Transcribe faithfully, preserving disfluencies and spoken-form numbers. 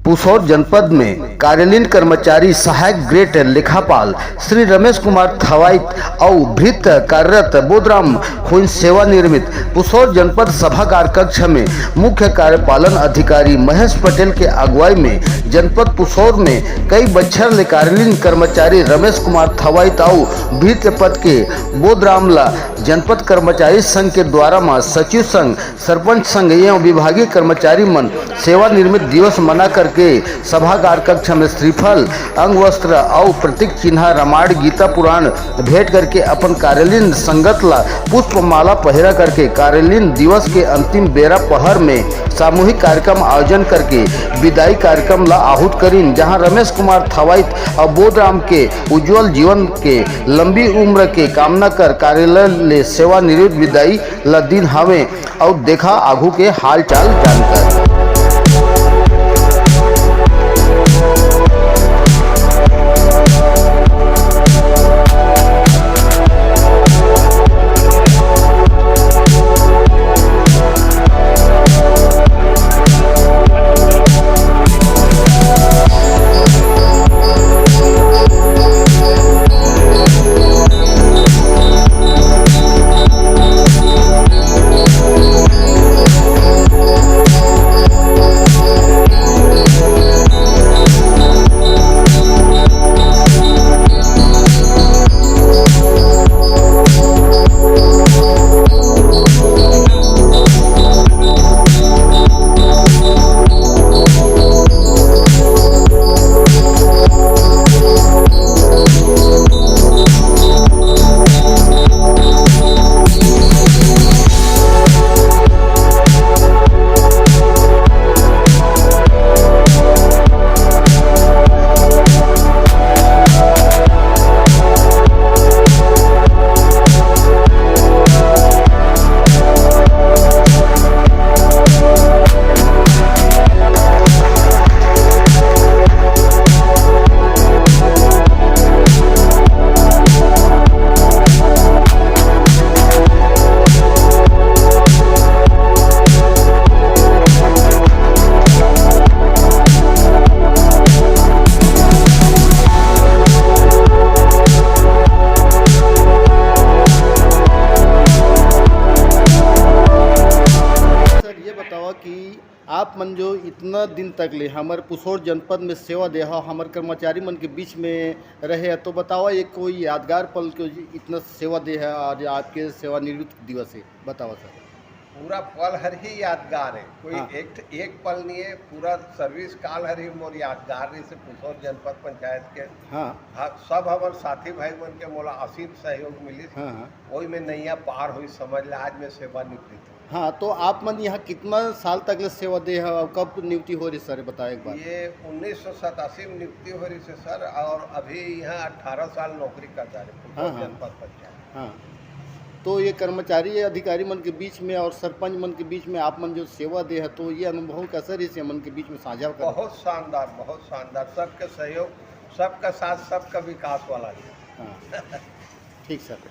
पुसौर जनपद में कार्यालयीन कर्मचारी सहायक ग्रेड लेखापाल श्री रमेश कुमार थवाइत अउ भृत्य कार्यरत बोधराम होइन सेवा निरमित। पुसौर जनपद सभागार कक्ष में मुख्य कार्यपालन अधिकारी महेश पटेल के अगुवाई में जनपद पुसौर में कई बच्छर ले कार्यालयीन कर्मचारी रमेश कुमार थवाइत अउ भृत्य पद के बोधराम ला जनपद कर्मचारी संघ के द्वारा म सचिव संघ, सरपंच संघ एवं विभागीय कर्मचारी मन सेवा निरमित दिवस मना करके सभागार कक्ष में श्रीफल, अंगवस्त्र अउ प्रतीक चिन्हा रामायण गीता पुराण भेंट करके अपन कार्यालयीन संगत ला पुष्पमाला पहिरा करके कार्यालयीन दिवस के अंतिम बेरा पहर में सामूहिक कार्यक्रम आयोजन करके विदाई कार्यक्रम ला आहूत करिन, जहां रमेश कुमार थवाइत अउ बोधराम के उज्जवल जीवन के लंबी उम्र के कामना कर कार्यालय ले सेवानिवृत्त विदाई ल दिन हवे। अउ देखा आघू के हालचाल जानकर। सर, ये बतावा कि आप मन जो इतना दिन तक ले हमर पुसौर जनपद में सेवा दे हव, हमर कर्मचारी मन के बीच में रहे, तो बतावा, ये कोई यादगार पल के इतना सेवा दे है और आपके सेवानिवृत्त दिवस है, बतावा सर। पूरा पल हर ही यादगार है, कोई हाँ। एक, एक पल नहीं है, पूरा सर्विस काल हर ही मोर यादगार रहिस हे पुसौर जनपद पंचायत के। हाँ। हाँ, सब हमर साथी भाई मन के मोला असीम सहयोग मिलिस। हाँ, हाँ। ओही में नैया पार होइस, समझ ले, आज मैं सेवानिवृत्त हूँ। हाँ, तो आप मन यहाँ कितना साल तक ले सेवा दे हव, कब नियुक्ति हो रही सर, बताओ एक बार। ये उन्नीस सौ सतासी में नियुक्ति हो रही है सर, और अभी यहाँ अठारह साल नौकरी कर रहे हैं हाँ, हाँ। जनपद पंचायत। हाँ, तो ये कर्मचारी, ये अधिकारी मन के बीच में और सरपंच मन के बीच में आप मन जो सेवा दे है, तो ये अनुभव कैसा रही से मन के बीच में साझा कर? बहुत शानदार, बहुत शानदार, सबके सहयोग, सबका साथ, सबका विकास वाला है। हाँ, ठीक सर।